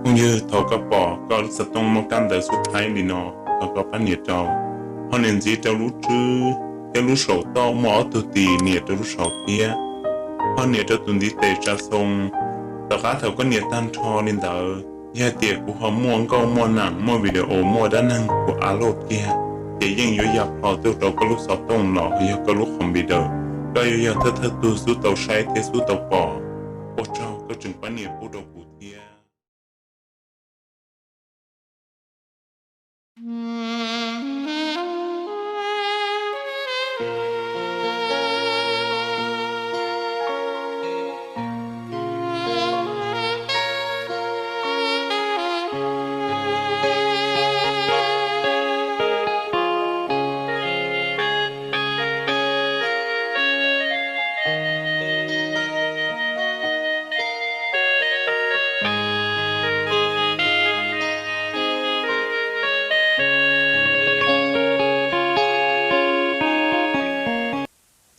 Phooj ywg, thaum koj pom koj lub xov tooj muaj kab ntawv xub thaib li no, thov koj pab nias rau. Ho nias ntxiv rau lub tswb thiab lub saum toj muaj ob tug tis, nias rau lub saud thiab. Ho nias rau tus ntiv tes tsa xoo. Tom qab thaum koj nias tag nrho li ntawd, yog tias kuv ho muaj nkauj muaj nam, muaj video, muaj dab neeg kuv upload kiag, ces yeej yuav ya plho tuaj rau koj lub xov tooj los yog koj lub computer. Koj yuav yog thawj thawj tug xub tau saib thiab xub tau pom. Ua tsaug koj tseem pab nias pub rau kuv thiab.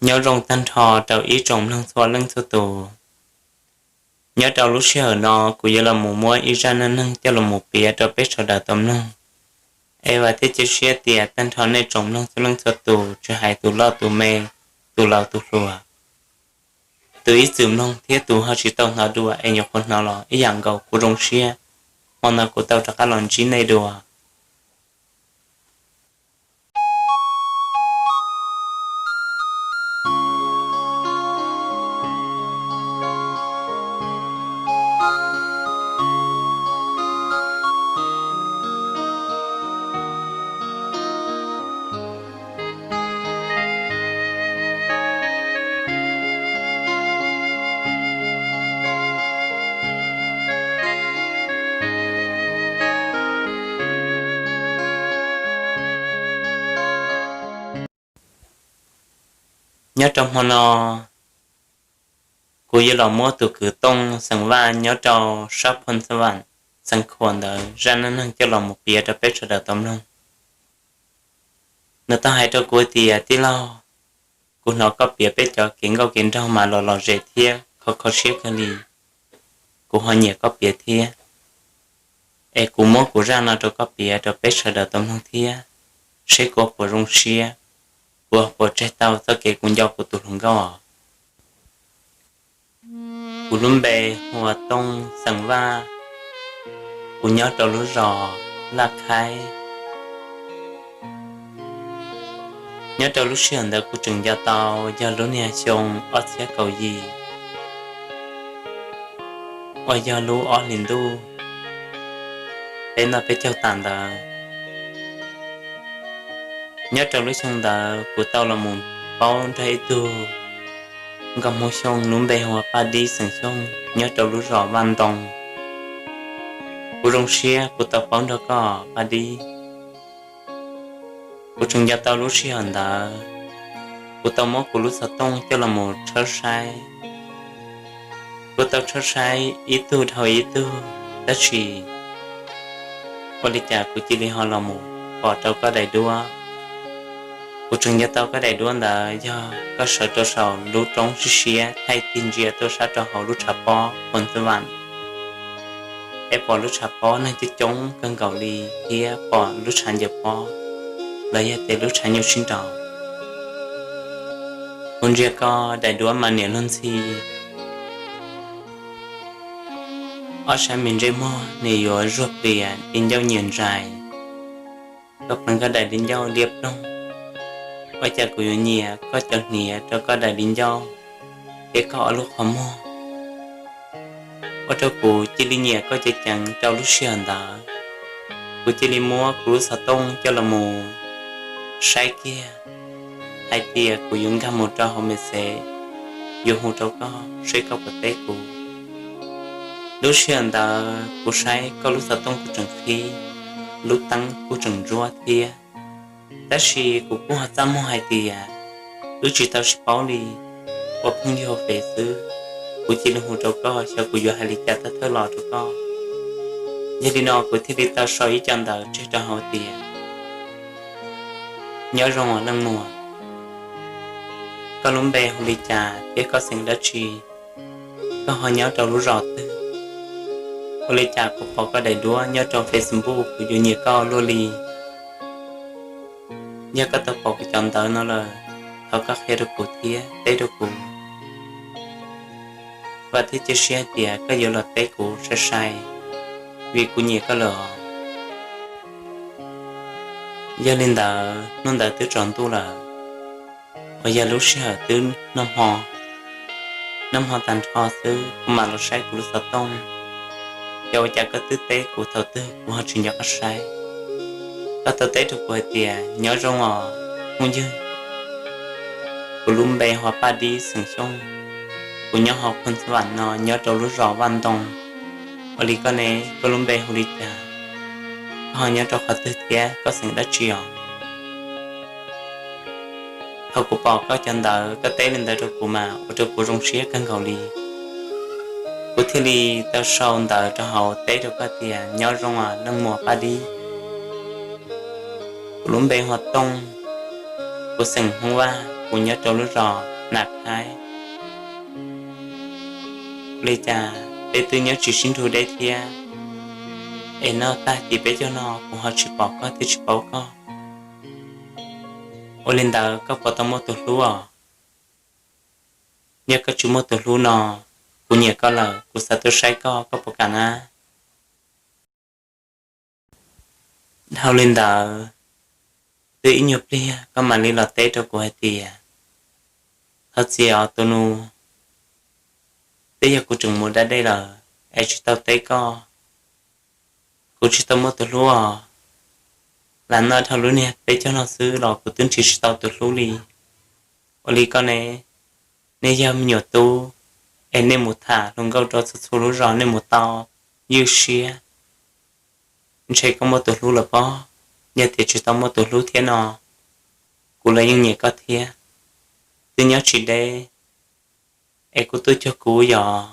Nyob zoo tag nrho rau ib tsoom mloog txhua leej txhua tus. Nyob rau lub sij hawm no kuv yuav los mus muab ib zaj neej neeg coj los mus piav rau peb sawv daws tau mloog. Es vam thiab cia siab tias tag nrho nej tsoom mloog txhua leej txhua tus, tsis hais tus loj tus me, tus laus tus hluas, tus ib txwm mloog thiab tus ho tsis tau hnov dua es nyuam qhuav hnov los ib yam nkaus kuv zoo siab hmo no kuv tau rov qab los ntsib nej dua. Nyob rau hmo no, kuv yuav los muab tus kwv Tooj xeem Vaj nyob rau sab Phoos Xas Vam, xeev Khuam ntawd zaj neej neeg coj los mus piav rau peb sawv daws tau mloog. Nws tau hais rau kuv tias, tij laug, kuv hnov koj piav peb cov kev nkauj kev nraug mas los lom zem thiab kho kho siab kawg li. Kuv ho nyiam koj piav thiab, es kuv muab kuv zaj no rau koj piav rau peb sawv daws tau mloog thiab, seb koj puas zoo siab, koj puas tseg tau txoj kev kuv nco kuv tus hluas nkauj os. Kuv lub npe hu ua Tooj xeem Vaj, kuv nyob rau lub zos Laj Khaib. Nyob rau lub sij hawm ntawd kuv tseem nco tau yog lub niag xyoo ob txhiab kaum yim, uas yog lub ob hlis ntuj peb noj peb caug tas ntawd. Nyob rau lub xyoo ntawd kuv tau los mus paub nrog ib tug nkauj Hmoob Xyooj lub npe hu ua Paj Dib xeem Xyooj nyob rau lub zos Vaj Ntoo. Kuv zoo siab kuv tau paub nrog koj Paj Dib. Kuv tseem nco tau lub sij hawm ntawd, kuv tau muab kuv lub xov tooj coj los mus tshawb saib. Kuv tau tshawb saib ib tug dhau ib tug, tab sis ua li cas kuv cia li ho los mus pom rau koj daim duab. Kuv tseem nco tau koj daim duab ntawd yog koj sawv rau saum lub roob siab siab thaij tig ntsia tuaj sab rau hauv lub tshav pob Phoos Xas Vam, es pom lub tshav pob neeg coob coob kawg nkaus li thiab pom lub tshav ncaws pob los yog tias lub tshav nyuj sib nraus. Kuv ntsia koj daim duab mas niam luag ntxhi, ob sab me ntsej muag nws yuav zuag plias di ncauj nyiam ntsais. Koj pleev koj daim di ncauj liab ploog, ua cas kuv yuav nyiam koj cov hniav rau koj daim di ncauj thiab koj ob lub qhov muag. Ua rau kuv cia li nyiam koj ceev ceev rau lub sij hawm ntawd. Kuv cia li muab kuv lub xov tooj coj los mus saib kiag hais tias kuv yuav nkag mus rau hauv messages, yuav hu rau koj seb koj puas teb kuv. Lub sij hawm ntawd kuv saib koj lub xov tooj kuj tseem qhib, lub teeb kuj tseem ntsuab thiab. Tab sis kuv kuj ho txaj muag hais tias wb tsis tau sib paub li, ua phooj ywg hauv Fev xwb. Kuv cia li hu rau koj xyov kuv yuav hais li cas thawj thawj los rau koj. Yog li no kuv thiaj li tau sau ib co ntawv tseg rau hauv tias, nyob zoo os leej muam, koj lub npe hu li cas thiab koj xeem dab tsi? Koj ho nyob rau lub zos twg? Ua li cas kuv pom koj daim duab nyob rau Facebook kuv yuav nyiam koj luaj li. Yog koj tau pom kuv cov ntawv no lawm, thov koj qhia rau kuv thiab teb rau kuv. Vam thiab cia siab hais tias koj yuav los teb kuv sai sai, vim kuv nyiam koj lawm os. Yog li ntawd hnub ntawd twb tsaus ntuj lawm, uas yog lub sij hawm twb noj hmo, noj hmo tag nrho xwb kuv mam los saib kuv lub xov tooj, ces ua cas koj twb teb kuv thaum twg kuv ho tsis nco qab saib. Koj tau teb rau kuv hais tias nyob zoo os phooj ywg, kuv lub npe hu ua Paj Dib xeem Xyooj, kuv nyob hauv Khon Xab Vam no nyob rau lub zos Vaj Ntoo. Ua li koj ne, koj lub npe hu li cas? Koj ho nyob rau qhov twg thiab koj xeem dab tsi os? Thaum kuv pom koj cov ntawv koj teb li ntawd rau kuv mas ua rau kuv zoo siab kawg nkaus li. Kuv thiaj li tau sau ntawv rau hauv teb rau koj tias nyob zoo os leej muam Paj Dib. Kuv lub npe hu ua Tooj, kuv xeem Hmoob Vaj, kuv nyob rau lub zos Nam Khaib. Ua li cas peb twb nyob tsis sib nrug deb thiab, es noj tag kis peb caug no kuv ho tsis pom koj thiab tsis paub koj. Ua li ntawd koj puas tau muaj tus hlub os? Yog koj tsis muaj tus hlub no, kuv nyiam koj lawm, kuv xav tuaj saib koj, koj puas kam na? Dhau li ntawd, twb ib nyuag pliag koj mam li los teb rau kuv hais tias, thov txim os tus nus, twb yog kuv tseem mus da dej lawm es tsis tau teb koj. Kuv tsis tau muaj tus hlub os. Lam noj dhau lub niag peb caug no xwb los kuv twb nrhiav tsis tau tus hlub li. Ua li koj ne, nej yog me nyuam tub es nej mus tham hluas nkauj rau txhua txhua lub zos nej mus tau ywj siab, ntshe koj muaj tus hlub lawm pob. Yog tias tsis tau muaj tus hlub thiab no, kuv los yeej nyiam koj thiab. Twb nyob tsis deb es kuj tuaj cuag kuv yom.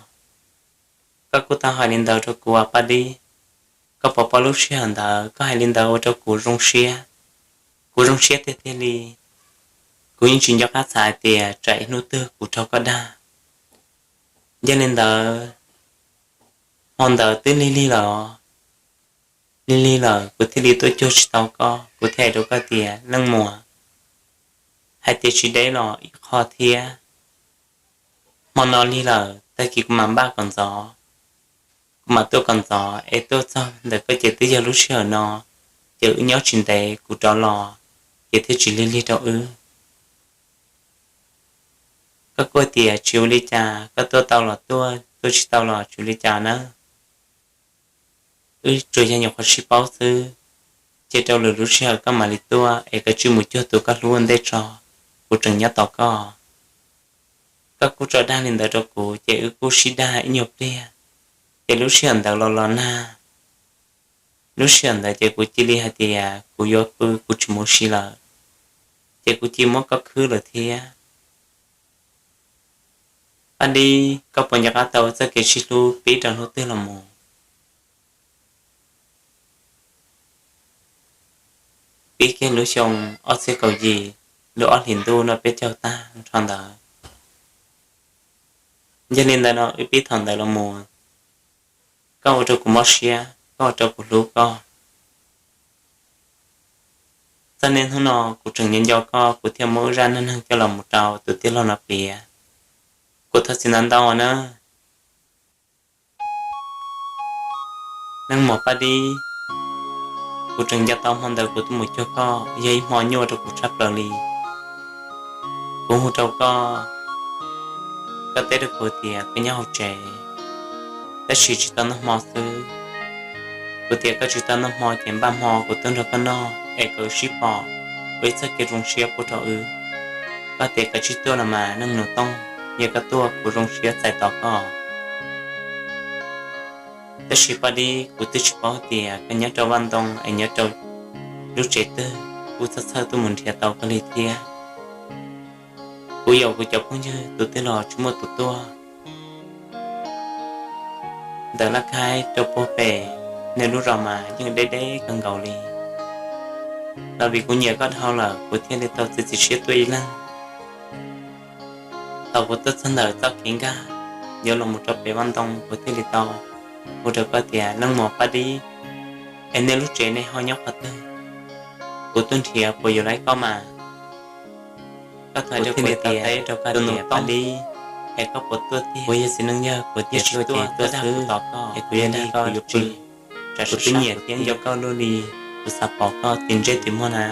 Koj kuj tau hais li ntawd rau kuv as Paj Dib. Koj puas paub lub sij hawm ntawd koj hais li ntawd ua rau kuv zoo siab, kuv zoo siab tiag tiag li. Kuv yeej tsis nco qab xav hais tias tsam ib hnub twg kuv raug koj dag. Yog li ntawd, hmo ntawd twb lig lig lawm os. Lig lig lawm kuv thiaj li tuaj cuag tsis tau koj, kuv thiaj hais rau koj tias leej muam, hais tias tsis deb los ib qho thiab. Hmo no lig lawm tag kis kuv mam npaj kom ntxov, kuv mam tuaj kom ntxov es tuaj txog ntawm koj ces twb yog lub sij hawm no, ces wb nyob tsis ntev kuv rov los, ces thiaj tsis lig lig rau wb. Koj kuj tias tsis ua li cas, koj tuaj tau los tuaj, tuaj tsis tau los tsis ua li cas nawb. Wb tsuas yog nyuam qhuav sib paub xwb, ces rau lwm lub sij hawm koj mam li tuaj es koj tsij mus cuag tus koj hlub ua ntej tso, kuv tseem nyob tos koj. Koj kuj tso dag li ntawd rau kuv ces wb kuj sib dag ib nyuag pliag, ces lub sij hawm ntawd los los nag. Lub sij hawm ntawd ces kuv cia li hais tias kuv yuav pw kuv tsis mus ua si lawm, ces kuv cia muab koj khwb lawm thiab. Paj Dib, koj puas nco qab tau txoj kev sib hlub pib rau hnub twg los mus? Pib kiag lub xyoo ob txhiab kaum yim, lub ob hlis ntuj no peb caug tag nrho ntawd. Yog li ntawd no wb pib thaum ntawd los mus, koj ua rau kuv mob siab, koj ua rau kuv hlub koj. Txog niaj hnub no kuv tseem nco nco koj, kuv thiaj muab wb zaj neej neeg coj los mus rau tus tij laug no piav. Kuv thov txim ntau ntau nawb. Leej muam Paj Dib, kuv tseem nco tau hmo ntawd kuv tuaj mus cuag koj yog ib hmo nyuaj rau kuv tshaj plaws li. Kuv hu rau koj, koj teb rau kuv tias koj nyob hauv tsev, tab sis tsis tau noj hmo xwb. Kuv tias koj tsis tau noj hmo ces npaj hmo kuv tuaj nrog koj noj es kom wb sib pom, ua ib txoj kev zoo siab pub rau wb. Koj tias koj tsis tuaj los mas neej nus tooj, yog koj tuaj kuv zoo siab txais tos koj. Tab sis Paj Dib, kuv twb tsis paub tias koj nyob rau vaj ntoo es nyob rau lub tsev twg, kuv txhawj txhawj tuaj mus nrhiav tau koj li thiab. Kuv yaum kuv cov phooj ywg tus twg los tsis muaj tus tuaj. Ntawm Laj Khaib rau puag pem nej lub zos mas yeej deb deb kawg nkaus li, los vim kuv nyiam koj dhau lawm kuv thiaj li tau txiav txim siab tuaj ib leeg. Thaum kuv tuaj txog ntawm txoj kev nkag yuav los mus rau pem vaj ntoo kuv thiaj li tau hu rau koj tias, Leej muam Paj Dib, es nej lub tsev nej ho nyob qhov twg? Kuv tuaj nrhiav puas yuav laib koj mas? Koj thov rau kuv tias, tus nus Paj Dib, es koj puas tuaj tiag? Kuv yog txiv neej yawg, kuv tias tuaj ces tuaj xwb, es kuv yog li kuv yuav pw. Tsam kuv twb nyiam thiab nco koj luaj li, kuv xav pom koj tim ntsej tim muag na.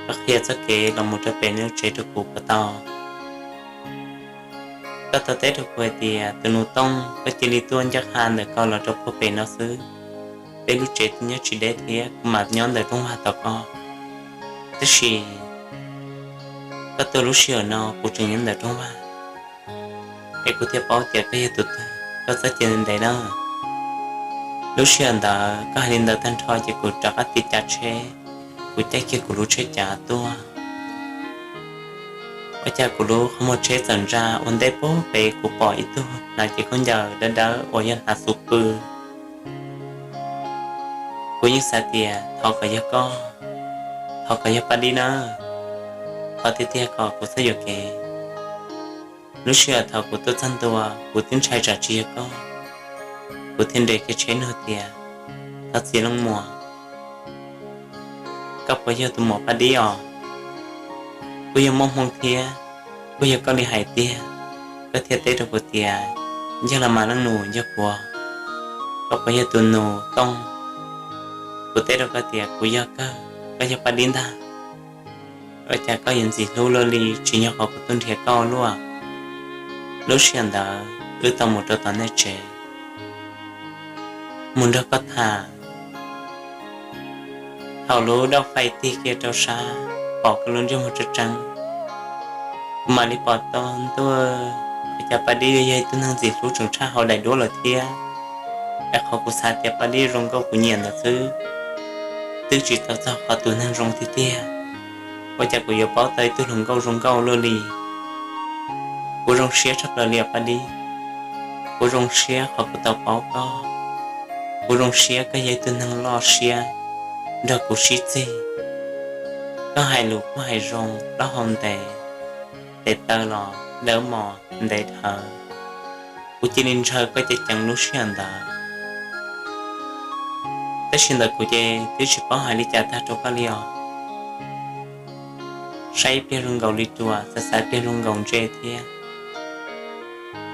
Koj qhia txoj kev los mus rau pem nej lub tsev rau kuv puas tau? Koj tau teb rau kuv hais tias, Tus nus Tooj, koj cia li tuaj ncaj qha ntawm ko los rau puag pem no xwb. Peb lub tsev twb nyob tsis deb thiab, kuv mam nyob ntawm rooj vag tos koj. Tab sis koj tuaj lub sij hawm no kuv tseem nyob ntawm rooj vag, es kuv thiaj paub tias koj yog tus twg, koj txhob cia li ntev na. Lub sij hawm ntawd koj hais li ntawd tag nrho ces kuv rov qab tig caij tsheb, kuv caij kiag kuv lub tsheb cav tuaj. Ua cas kuv lub qhov muag tsheb txawm ntsa ua ntej puag pem, kuv pom ib tug hnav cev khaub ncaws dawb dawb uas yog hnav xuv pw. Kuv yeej xav tias thov kom yog koj, thov kom yog Paj Dib nawb, thov tiag tiag kom kuv txhob yuam kev. Lub sij hawm thaum kuv tuaj txog ntua, kuv twb ntshai tsam tsis yog koj, kuv thiaj nres kiag tsheb nug tias, Thov txim leej muam, koj puas yog tus muam Paj Dib os? Kuj yog muaj hmoo thiab, kuj yog koj li hais tiag. Koj thiaj teb rau kuv tias, Yog los mas leej nus, yog kuv. Koj puas yog tus nus Tooj? Kuv teb rau koj tias, Kuv yog kawg. Koj yog Paj Dib ntag. Ua cas koj yuav ntxim hlub luaj li, tsis nyob qhov kuv tuaj nrhiav koj luaj? Lub sij hawm ntawd wb tau mus rau tom nej tsev, mus nrog koj tham. Thaum lub dauj fais tig kiag rau sab, pom koj lub ntsej muag tseeb tseeb, kuv mam li pom tau ntuj, ua cas Paj Dib yog ib tug neeg ntxim hlub tseem tshaj hauv daim duab lawm thiab. Es qhov kuv xav tias Paj Dib zoo nkauj kuv nyiam ntawd xwb, twb tsis tau txog qhov tus neeg zoo tiag tiag. Ua cas kuv yuav paub tau ib tug hluas nkauj zoo nkauj luaj li? Kuv zoo siab tshaj plaws li os Paj Dib. Kuv zoo siab qhov kuv tau paub koj. Kuv zoo siab koj yog ib tug neeg loj siab nrog kuv sib txig. Koj hais lus kuj hais zoo, plaub hau ntev, tes taw los dawb mos ntev dhawv. Kuv cia li ntshaw koj ceev ceev lub sij hawm ntawd. Tab sis ntawm kuv ces twb tsis paub hais li cas tag rau koj li os. Saib ib pliag zoo nkaus li ruas, xav xav ib pliag zoo nkaus ntse thiab.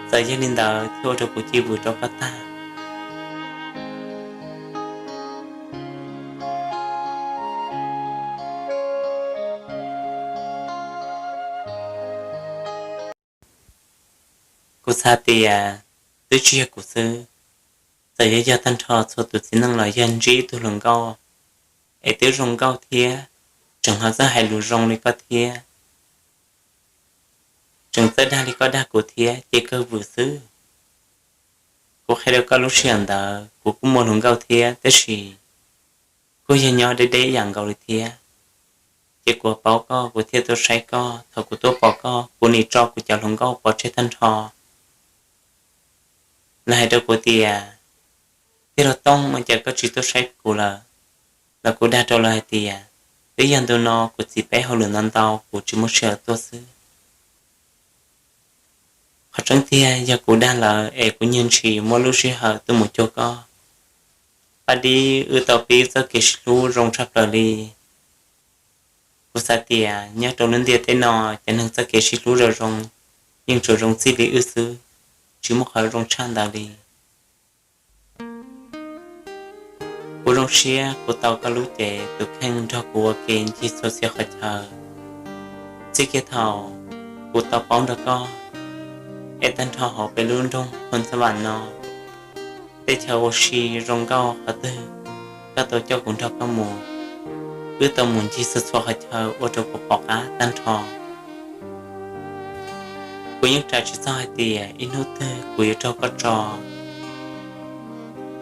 Txawm yog li ntawd thiaj ua rau kuv ci vwm rau koj tag. Kuv xav tias twb tsis yog kuv xwb, txawm yog yog tag nrho txhua tus txiv neej los yog ntsib ib tug hluas nkauj es twb zoo nkauj thiab, tseem ho txawj hais lus zoo li koj thiab, tseem txawj dag li koj dag kuv thiab ces kawg vwm xwb. Kuv qhia rau koj lub sij hawm ntawd kuv kuj muaj hluas nkauj thiab tab sis kuj yog nyob deb deb ib yam nkaus li thiab. Ces kuv paub koj kuv thiaj tuaj saib koj, thaum kuv tuaj pom koj kuv nim tso kuv cov hluas nkauj pov tseg tag nrho. Lawv hais rau kuv tias, Tij laug Tooj, ua cas koj tsis tuaj saib kuv lawm? Los kuv dag rau lawv hais tias, Twb yog ntu no kuv txiv peb hauj lwm ntau ntau kuv tsis muaj sij hawm tuaj xwb. Qhov tseeb tiag yog kuv dag lawv es kuv nyuag ntshis muab lub sij hawm tuaj mus cuag koj. Paj Dib, wb tau pib txoj kev sib hlub zoo tshaj plaws li. Kuv xav tias nyob rau lub ntiaj teb no cov neeg txoj kev sib hlub zoo zoo yeej tsuas zoo txij li wb xwb, tsis muaj qhov zoo tshaj ntawd li. Kuv zoo siab kuv tau koj lub cev tus kheej nrog kuv ua ke ncig txhua txhia qhov chaw. Txij kiag thaum kuv tau paub nrog koj, es tag nrho hauv peb lub nroog Phoos Xas Vam no, tej chaw ua si zoo nkauj qhov twg, koj tau coj kuv nrog koj mus. Wb tau mus ncig txhua txhua qhov chaw ua rau kuv pom qab tag nrho. Kuv yeej ras tsis txog hais tias ib hnub twg kuv yuav raug koj tso.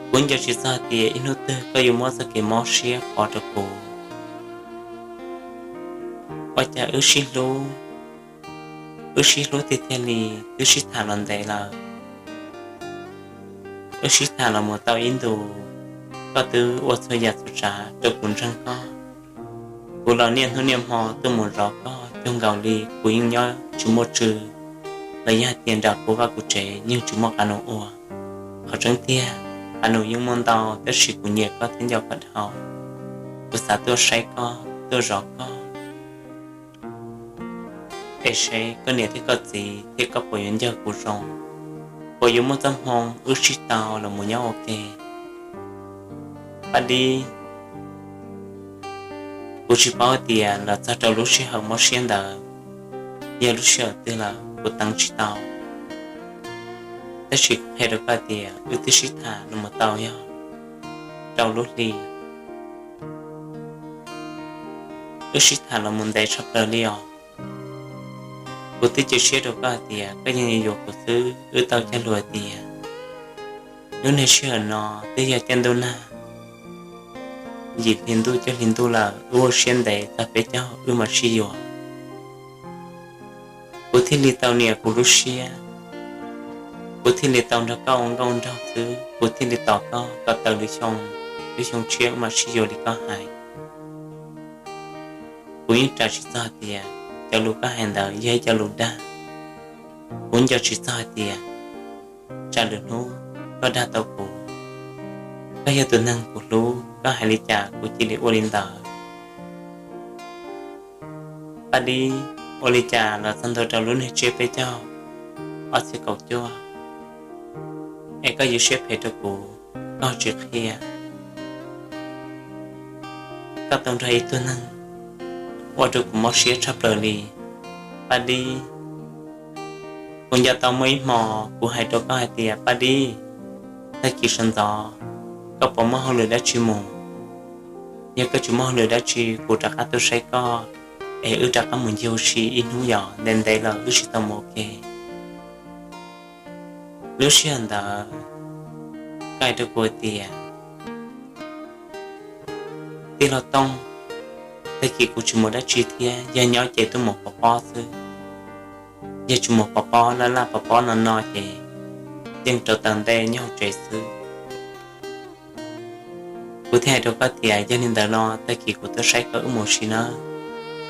Kuv nco tsis txog hais tias ib hnub twg koj yuav muab txoj kev mob siab pov rau kuv. Ua cas wb sib hlub, wb sib hlub tiag tiag li, twb sib tham los ntev lawm. Wb sib tham los mus tau ib ntus, koj twb ua txhua yam txhua tsav rau kuv ntseeg koj. Kuv los niaj hnub niaj hmo tuaj mus zov koj cuag nkaus li kuv yeej nyob tsis muaj tswv, los yog hais tias nram kuv vaj kuv tsev yeej tsis muaj qab nus ua. Qhov tseeb tiag, qab nus yeej muaj ntau, tab sis kuv nyiam koj thiab nco koj dhau. Kuv xav tuaj saib koj, tuaj zov koj, es seb koj niam thiab koj txiv thiab koj puas yuav nco kuv zoo, puas yuav muaj txoj hmoo wb sib tau los mus nyob ua ke. Paj Dib, kuv tsis paub tias los txog rau lub sij hawm mob siab ntawd yog lub sij hawm twg lawm, kuv teev tsis tau. Tab sis kuv qhia rau koj tias wb twb sib tham los mus tau yog rau lub hli. Wb sib tham los mus ntev tshaj plaws li os. Kuv twb cia siab rau koj hais tias koj yeej yuav kuv xwb. Wb tau cog lus hais tias lub niag sij hawm no twb yog caij ntuj nag, yim hli ntuj cuaj hli ntuj lawm, wb ua siab ntev txog peb caug wb mam sib yuav. Kuv thiaj li tau nias kuv lub siab, kuv thiaj li tau nrog koj ua nkauj nraug xwb, kuv thiaj li tos koj kom tau lwm xyoo, lub xyoo tshiab wb mam sib yuav li koj hais. Kuv yeej ras tsis txog tias cov lus koj hais ntawd yog ib cov lus dag. Kuv nco tsis txog hais tias tsam lwm hnub koj dag tau kuv. Koj yog tus neeg kuv hlub, koj hais li cas kuv cia li ua li ntawd. Paj Dib, ua li cas los txog ntua rau lub niag tsiab peb caug ob txhiab kaum cuaj es koj yuav siab phem rau kuv, koj tsis qhia. Koj tau nrog ib tug neeg ua rau kuv mob siab tshaj plaws li, Paj Dib. Kuv nco tau muaj ib hmo kuv hais rau koj hais tias, Paj Dib, tag kis sawv ntxov koj puas muaj hauj lwm dab tsi mus? Yog koj tsis muaj hauj lwm dab tsi, kuv rov qab tuaj saib koj, es wb rov qab mus ncig ua si ib hnub, yog ntev ntev lawm wb tsis tau mus ua ke. Lub sij hawm ntawd koj hais rau kuv tias, Tij laug Tooj, tag kis kuv tsis mus dab tsi thiab, yog nyob ces tuaj mus pov pob xwb. Yog tsis mus pov pob, laj laj pov pob no no ces yeej rau taws ntej nyob hauv tsev xwb. Kuv thiaj hais rau koj tias, Yog li ntawd los tag kis kuv tuaj saib koj wb mus ua si nawb.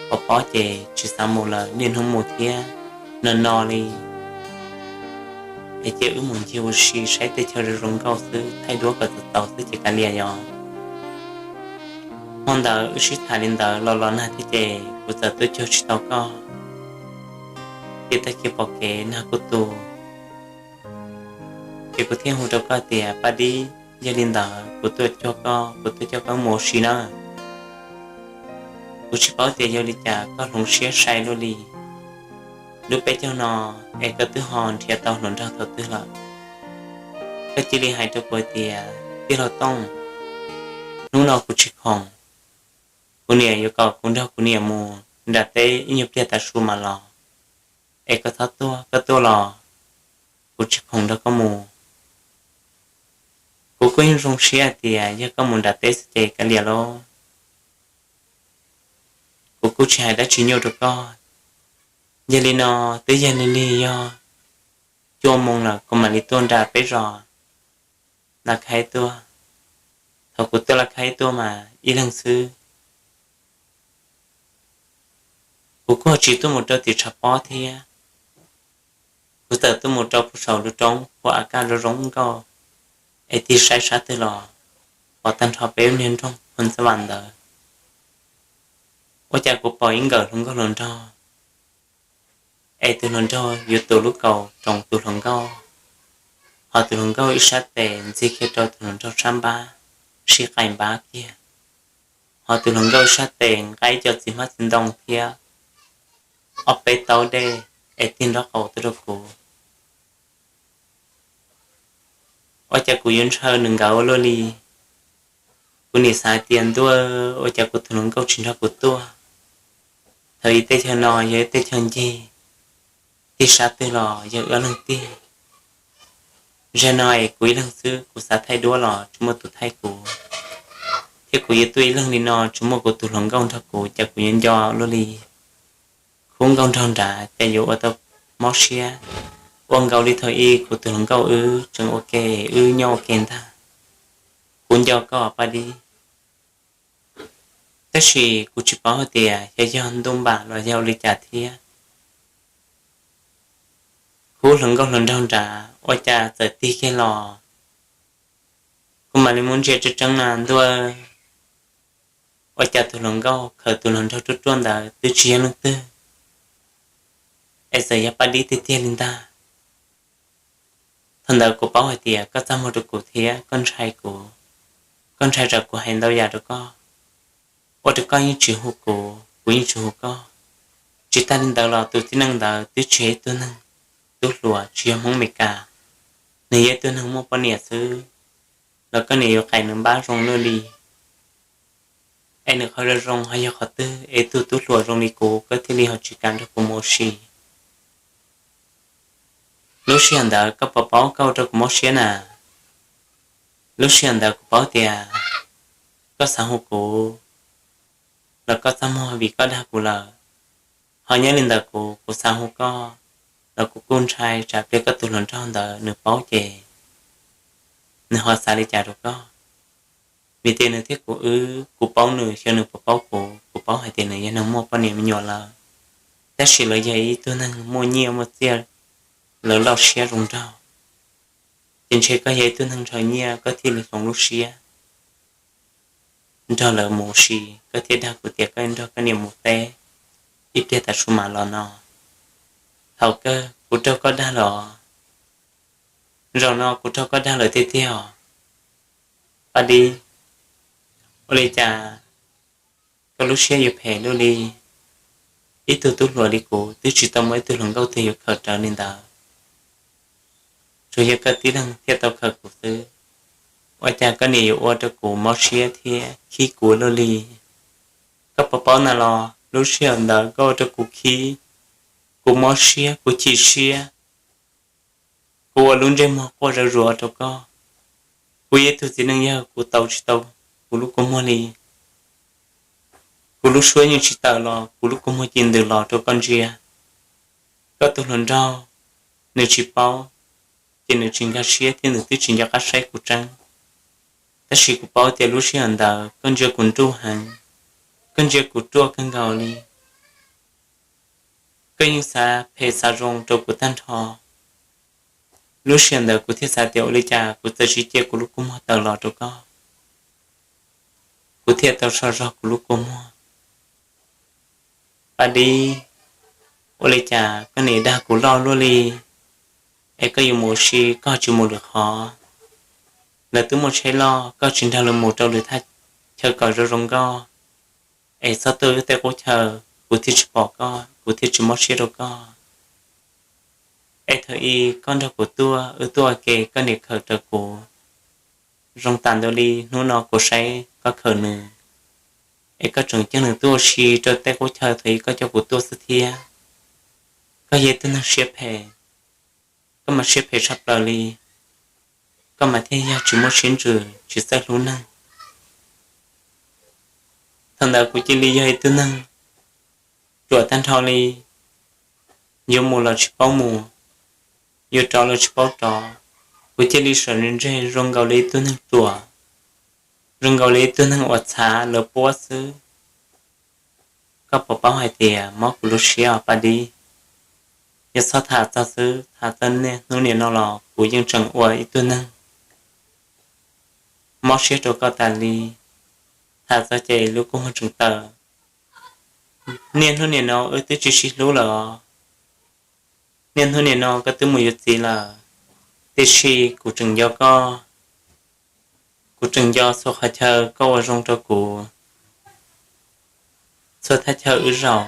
Pov pob ces tsis xav mus lawm, niaj hnub mus thiab no no li. Es cia wb mus ncig ua si saib teb chaws zoo zoo nkauj xwb, thaij duab kom txaus txaus xwb ces kav liam yog. Hmo ntawd wb sib tham li ntawd los los nag thiab ces kuv txawm tuaj cuag tsis tau koj, ces tag kis pom kev nag kuj tu. Ces kuv thiaj hu rau koj tias, Paj Dib, yog li ntawd kuv tuaj cuag koj, kuv tuaj coj koj mus ua si nawb. Kuv tsis paub tias yog li cas koj hloov siab sai luaj li. Lub peb caug no es koj twb ho nrhiav tau hluas nraug thaum twg lawm? Koj cia li hais rau kuv tias, Tij laug Tooj, hnub no kuv tsis khoom, kuv niam yuav kom kuv nrog kuv niam mus nram teb ib nyuag pliag tav su mam los, es koj txhob tuaj, koj tuaj los kuv tsis khoom nrog koj mus. Kuv kuj yeej zoo siab hais tias yog koj mus nram teb xwb ces kav liam lauj. Kuv kuj tsis hais dab tsi nyuaj rau koj. Yog li no, twb yog li lig yog cuaj moos lawm kuv mam li tuaj nram peb zos laj khaib tuaj. Thaum kuv tuaj laj khaib tuaj mas ib leeg xwb. Kuv kuj tsis tuaj mus rau tim tshav pob thiab. Kuv txawm tuaj mus rau puag saum lub roob puag av kaj zoo zoo nkauj, es tig saib sab twg los pom tag nrho peb lub niag nroog Phu Ntxab Vam ntawd. Ua cas kuv pom ib nkawm hluas nkauj hluas nraug, es tus hluas nraug yuav tus lub kaus roos tus hluas nkauj, ho tus hluas nkauj ib sab tes ntxig kiag rau tus hluas nraug sab npab, sib qais npab kiag, ho tus hluas nkauj ib sab tes nqa ib co txiv hmab txiv ntoo thiab ob peb taub dej, es tig nraub qaum tuaj rau kuv. Ua cas kuv yuav ntshaw nws nkawd ua luaj li. Kuv nim xav hais tias ntuj, ua cas kuv tus hluas nkauj tsis nrog kuv tuaj. Thaum ub teb chaws no yog ib teb chaws ncig, tig sab twg los yog wb ob leeg tig. Zaum no es kuv ib leeg xwb, kuv xav thaij duab los tsis muaj tus thaij kuv, thiab kuv yuav tuaj ib leeg li no tsis muaj kuv tus hluas nkauj nrog kuv, cas kuv yuav nco luaj li. Khub nkauj nraug nrad cas yuav ua tau mob siab, ua nkaus li thaum ub kuv tus hluas nkauj wb tseem ua ke, wb nyob ua ke ntag. Kuv nco koj Paj Dib, tab sis kuv tsis paub hais tias xyov yog ntuj npam los yog ua li cas thiab. Khub hluas nkauj hluas nraug nrad ua cas txawm tig kiag los Kuv mam li muab ntsia tseeb tseeb na ntuj, ua cas tus hluas nkauj khaws tus hluas nraug ruaj ruaj ntawd twb tsis yog leej twg, es txawm yog Paj Dib tiag tiag li ntag. Thaum ntawd kuv paub hais tias koj txaj muag rau kuv thiab koj ntshai kuv, koj ntshai tsam kuv hais ntau yam rau koj, ua rau koj yeej tsis hu kuv, kuv yeej tsis hu koj. Tsis tag li ntawd los tus txiv neej ntawd twb tsis yog ib tug neeg tub hluas, tsis yog Hmoob Meskas, nws yog ib tug neeg muaj poj niam xwb, los koj niam yuav qais nws npab zoo luaj li. Es nws qhov zoo zoo ho yog qhov twg es ib tug tub hluas zoo li kuv koj thiaj li ho tsis kam nrog kuv mus ua si? Lub sij hawm ntawd koj puas paub koj ua rau kuv mob siab na? Lub sij hawm ntawd kuv paub tias koj xav hu kuv, los koj txaj muag vim koj dag kuv lawm. Ho nyob li ntawd kuv, kuv xav hu koj, los kuv kuj ntshai tsam pliag koj tus hluas nraug ntawd nws paub ces nws ho xav li cas rau koj. Vim tias nws thiab kuv wb, kuv paub nws xyov nws puas paub kuv, kuv paub hais tias nws yog neeg muaj poj niam me nyuam lawm, tab sis lawv yog ib tug neeg muaj nyiaj muaj txiaj, lawv loj siab zoo nraug. Ces ntshe koj yog ib tug neeg ntshaw nyiaj koj thiaj li hloov lub siab nrog lawv mus ua si, koj thiaj dag kuv tias koj nrog koj niam mus teb, ib pliag tav su mam los no. Thaum kawg kuv raug koj dag lawm. Zaum no kuv raug koj dag lawm tiag tiag os. Paj Dib, ua li cas koj lub siab yuav phem luaj li? Ib tug tub hluas li kuv twb tsis tau muaj ib tug hluas nkauj twg yuav khaws rawv li ntawd, tsuas yog koj tib leeg thiaj tau khaws kuv xwb. Ua cas koj niam yuav ua rau kuv mob siab thiab khib kuv luaj li? Koj puas paub na los lub sij hawm ntawd koj ua rau kuv khib, kuv mob siab, kuv chim siab, kuv ua lub ntsej muag quaj zuj zus rau koj. Kuv yog ib tug txiv neej yawg kuv taus tsis tau kuv lub kua muag li. Kuv lub suab yeej tsis tawm los kuv lub kua muag cia li ntws los rau koj ntsia. Koj tus hluas nraug nws tsis paub, ces nws tsis nkag siab thiab nws twb tsis nco qab saib kuv tseeb. Tab sis kuv paub tias lub sij hawm ntawd koj ntsia kuv nruj heev, koj ntsia kuv ruaj kawg nkaus li. Koj yeej xav phem xav zoo rau kuv tag nrho. Lub sij hawm ntawd kuv thiaj xav tias ua li cas kuv txawm tsis cia kuv lub kua muag tawm los rau koj, kuv thiaj tau so zog kuv lub kua muag. Paj Dib, ua li cas koj niam dag kuv loj luaj li, es koj yuav mus ua si koj tsis mus lwm qhov? Lawv twb muaj tsheb loj, koj tsis nrog lawv mus rau lwm thaj chaw kom zoo zoo nkauj, es txhob tuaj wb tej qub chaw, kuv thiaj tsis pom koj, kuv thiaj tsis mob siab rau koj. Es thaum ub koj nrog kuv tuaj, wb tuaj ua ke koj niam khaws rawv kuv, zoo tas ntau li hnub no kuv saib koj khaws nws, es koj tseem coj nws tuaj ua si rau tej qub chaw thaum ub koj coj kuv tuaj xwb thiab. Koj yog ib tug neeg siab phem, koj mas siab phem tshaj plaws li, koj mas thiaj yog tsis muaj siab ntsws tsis txawj hlub neeg. Thaum ntawd kuv cia li yog ib tug neeg ruam tag nrho li, yuav mus los tsis paub mus, yuav rov los tsis paub rov. Kuv cia li sawv ntseg zoo nkaus li ib tug neeg ruam, zoo nkaus li ib tug neeg uas txhav lawv puab xwb. Koj puas paub hais tias mob kuv lub siab os Paj Dib? Yog txhob tham txog xwb, tham txog niaj hnub nim no los kuv yeej tseem ua ib tug neeg mob siab rau koj tas li. Tham txog ces lub kua muag tseem tawm. Niaj hnub nim no wb twb tsis sib hlub lawm os. Niaj hnub nim no koj twb mus yuav txiv lawm, tiam sis kuv tseem nco koj. Kuv tseem nco txhua qhov chaw koj ua zoo rau kuv, txhua thaj chaw wb zaum,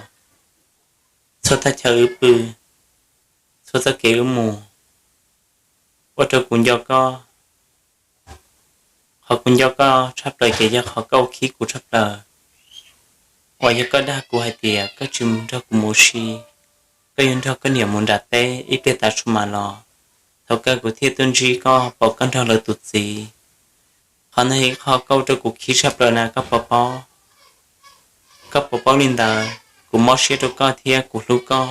txhua thaj chaw wb pw, txhua txoj kev wb mus, ua rau kuv nco koj. Qhov kuv nco koj tshaj plaws ces yog qhov koj ua khib kuv tshaj plaws, uas yog koj dag kuv hais tias koj tsis nrog kuv mus ua si, koj yuav nrog koj niam mus nram teb ib pliag tav su mam los. Thaum kawg kuv thiaj tuaj ntsib koj, pom koj nrog lawv tus txiv. Qhov no yog ib qho koj ua rau kuv khib tshaj plaws na, koj puas paub? Koj puas paub li ntawd, kuv mob siab rau koj thiab kuv hlub koj.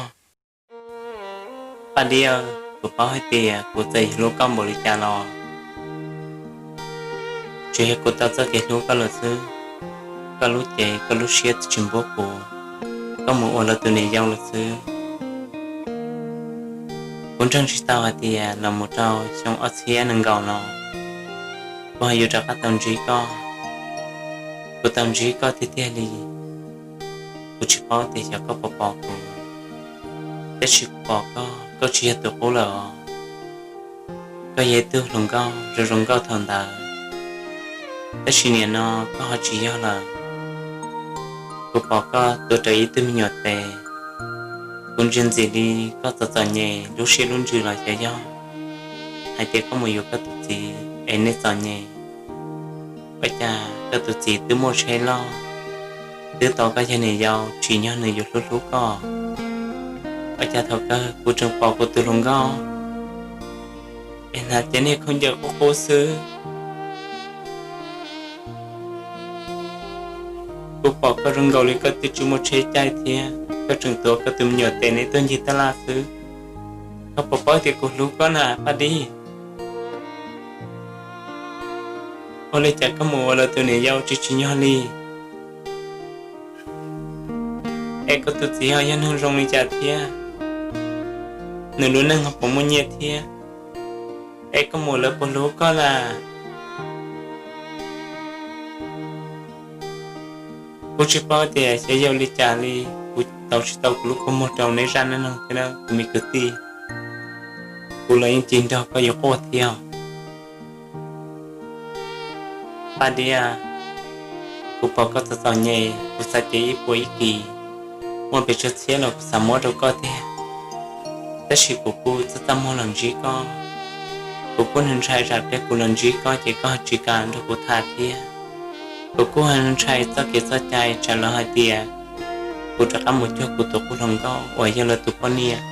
Paj Dib, kuv paub hais tias kuv txawm hlub koj npaum li cas los tsuas yog kuv tau txoj kev hlub koj lawm xwb. Koj lub cev koj lub siab twb tsis npuab kuv, koj mus ua lawv tus niam yau lawm xwb. Kuv ntseeg tsis tau hais tias los mus rau xyoo ob txhiab nees nkaum no, kuv ho yuav rov qab tau ntsib koj. Kuv tau ntsib koj tiag tiag li, kuv tsis paub tias xyov koj puas pom kuv, tab sis kuv pom koj, koj tsis yog tus qub lawm os. Koj yog ib tug hluas nkauj zoo zoo nkauj thaum ntawd, tab sis nim no koj ho tsis yog lawm. Kuv pom koj tuav rawv ib tug me nyuam tes, kuv ntsia ntxim li koj txom txom nyem lub siab lub ntsws los xyov yog hais tias koj mus yuav koj tus txiv es nej txom nyem. Ua cas koj tus txiv twb muaj tsheb loj, twb tau koj yog niam yau, tsim nyog nws yuav hlub hlub koj. Ua cas thaum kawg kuv tseem pom kuv tus hluas nkauj es hnav cev niag khaub ncaws qub qub xwb. Kuv pom koj zoo nkaus li koj twb tsis muaj tsheb caij thiab, koj tseem tuav koj tus me nyuam tes neb tuaj ncig tab laj xwb. Koj puas paub tias kuv hlub koj na Paj Dib? Ua li cas koj mus ua lawv tus niam yau tsis tsim nyog li? Es koj tus txiv ho yog neeg zoo li cas thiab? Nws lub neej ho puas muaj nyiaj thiab? Es koj mus lawv puas hlub koj lawm? Kuv tsis paub tias xyov yog li cas li, kuv tau tsis tau kuv lub kua muag rau neb zaj neej neeg thiab kuv me kwv tij. Kuv los yeej tsis nrog koj yuav quaj thiab. Paj Dib, kuv pom koj txom txom nyem, kuv xav cev ib puas ib kis, muaj pes tsawg txhiab los kuv xav muab rau koj tiag. Tab sis kuv kuj txaj txaj muag los ntsib koj, kuv kuj ntshai tsam pliag kuv los ntsib koj ces koj tsis kam nrog kuv tham thiab. Kuv kuj ntshai txoj kev txoj cai tsam lawv hais tias kuv rov qab mus cuag kuv tus qub hluas nkauj uas yog lawv tus poj niam.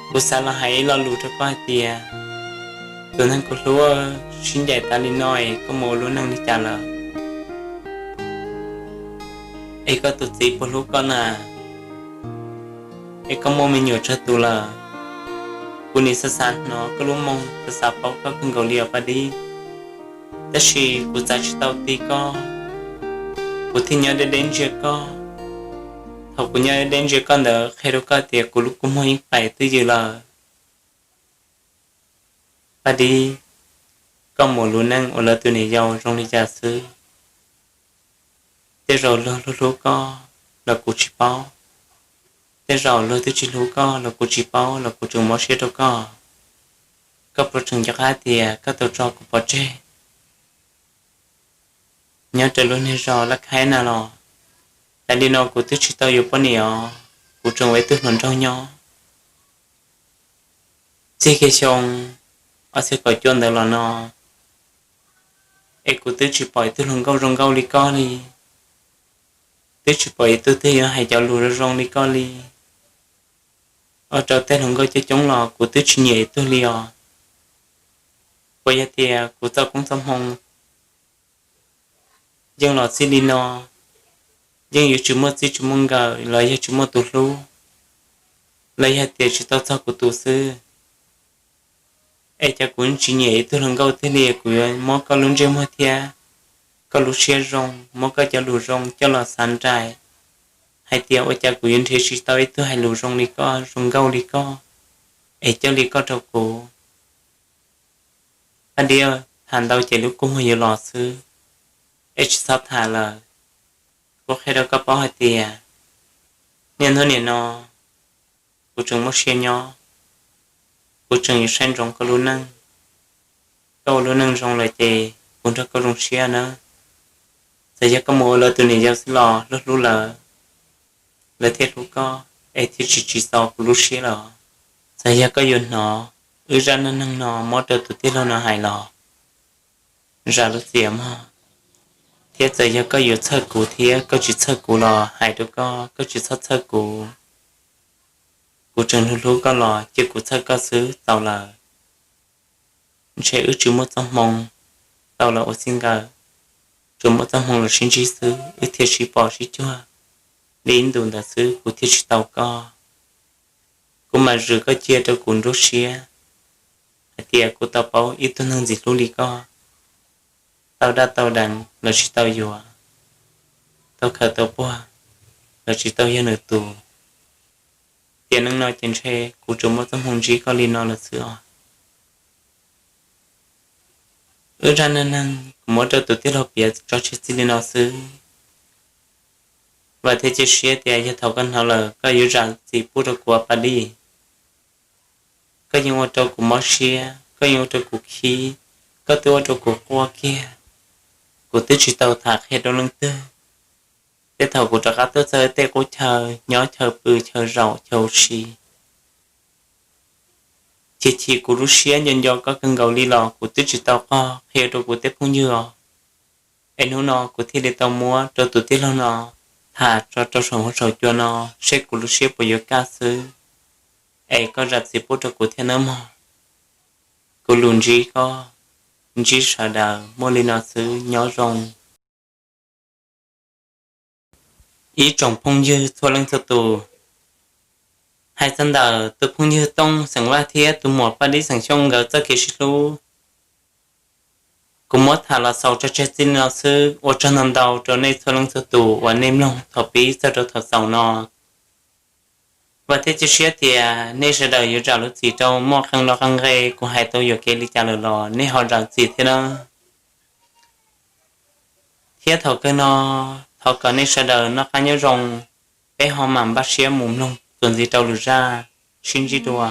Kuv xav los hais ib lo lus rau koj hais tias, tus neeg kuv hlub, sib ncaim tas li no es koj mus ua lub neej li cas lawm? Es koj tus txiv puas hlub koj na? Es koj muaj me nyuam tsawg tus lawm? Kuv nim xav xav hnov koj lub moo, xav xav paub koj kawg nkaus li os Paj Dib. Tab sis kuv txav tsis tau ti koj, kuv thiaj nyob deb deb ntsia koj. Thaum kuv nyob deb deb ntsia koj ntawd qhia rau koj tias kuv lub kua muag yeej pais twj ywm lawm. Paj Dib, koj mus lub neej ua lawv tus niam yau zoo li cas xwb? Tej zaum luag hlub hlub koj los kuv tsis paub, tej zaum luag twb tsis hlub koj los kuv tsis paub los kuv tseem mob siab rau koj. Koj puas tseem nco qab tias koj tau tso kuv pov tseg nyob rau lub niag zos Laj Khaib na los? Tas li no kuv twb tsis tau yuav poj niam os, kuv tseem ua ib tug hluas nraug nyob. Txij kiag xyoo ob txhiab kaum cuaj ntawd los no, es kuv twb tsis pom ib tug hluas nkauj zoo nkauj li koj li, twb tsis pom ib tug twg yuav hais cov lus zoo zoo li koj li. Ua rau tej hluas nkauj coob coob los kuv twb tsis nyiam ib tug li os. Puas yog tias kuv txoj koob txoj hmoo yeej los txij li no, yeej yuav tsis muaj txij tsis muaj nkawm los yog tsis muaj tus hlub, los yog tias tsis tau txog kuv tus xwb? Es cas kuv tsis nyiam ib tug hluas nkauj twg li, kuv yuav muab koj lub ntsej muag thiab koj lub siab zoo, muab koj cov lus zoo coj los xav nraim, hais tias ua cas kuv yuav nrhiav tsis tau ib tug hais lus zoo li koj, zoo nkauj li koj, es coj li koj rau kuv. Paj Dib, tham ntau ces lub kua muag yuav los xwb, es tsis txhob tham lawm. Kuv qhia rau koj paub hais tias niaj hnub nim no kuv tseem muaj siab nyob, kuv tseem yuav saib ntsoov koj lub neej. Koj ua lub neej zoo lawm ces kuv nrog koj zoo siab nawb. Txawm yog koj mus ua lawv tus niam yau xwb los luag hlub lawv, lawv thiaj hlub koj, es thiaj tsis tsim txom kuv lub siab lawm. Txawm yog koj yuav hnov wb zaj neej neeg no muab rau tus tij laug no hais los zam lub txim mog, thiab txawm yog koj yuav txhawj kuv thiab koj tsis txhawj kuv los hais rau koj, koj tsis txhob txhawj kuv. Kuv tseem hlub hlub koj los cia kuv txhawj koj xwb txaus lawm. Ntshe wb tsis muaj txoj hmoo tau los ua txij nkawm, tsuas muaj txoj hmoo los sib ntsib xwb wb thiaj sib pom sib cuag li ib ntus ntawd xwb kuv thiaj tsis tau koj. Kuv mam zwm koj cia rau kuv nruab siab hais tias kuv tau paub ib tug neeg ntxim hlub li koj, tau daj tau deev los tsis tau yuav, tau khawm tau puag los tsis tau yog nws tus. Tiam neej no ces ntshe kuv tsuas muaj txoj hmoo ntsib koj li no lawm xwb os. Wb zaj neej neeg kuv muab rau tus tij laug piav tso tseg txij li no xwb. Vam thiab cia siab tias yog thaum koj hnov lawm koj yuav zam txim pub rau kuv ua Paj Dib. Koj yeej ua rau kuv mob siab, koj yeej ua rau kuv khib, koj twb ua rau kuv quaj kiag. Kuv twb tsis tau tham qhia rau leej twg, tej thaum kuv rov qab tuaj txog tej qub chaw nyob chaw pw chaw zaum chaw ua si, chim chim kuv lub siab nco nco koj kawg nkaus li los kuv twb tsis tau qhia rau kuv tej phooj ywg os. Es hnub no kuv thiaj li tau muab rau tus tij laug no tham tso rau saum huab saum cua no, seb kuv lub siab puas yuav kaj xwb. Es koj zam txim pub rau kuv thiab nawb mog. Kuv lus ntsib koj, ntsib sawv daws muaj li no xwb, nyob zoo. Ib tsoom phooj ywg txhua leej txhua tus, hais txog ntawm tus phooj ywg Tooj xeem Vaj thiab tus muam Paj Dib xeem Xyooj nkawd txoj kev sib hlub, kuv muab tham los xaus tso tseg txij no xwb. Ua tsaug ntau ntau rau nej txhua leej txhua tus uas nej mloog thaum pib txog rau thaum xaus no. Vam thiab cia siab tias nej sawv daws yuav zam lub txim rau muaj qee lo qee nqe kuv hais tau yuam kev li cas lawm los nej ho zam txim thiab na. Thiab thaum kawg no, thov kom nej sawv daws noj qab nyob zoo, peb ho mam npaj siab mus mloog txuas ntxiv rau lwm zaj, sib ntsib dua.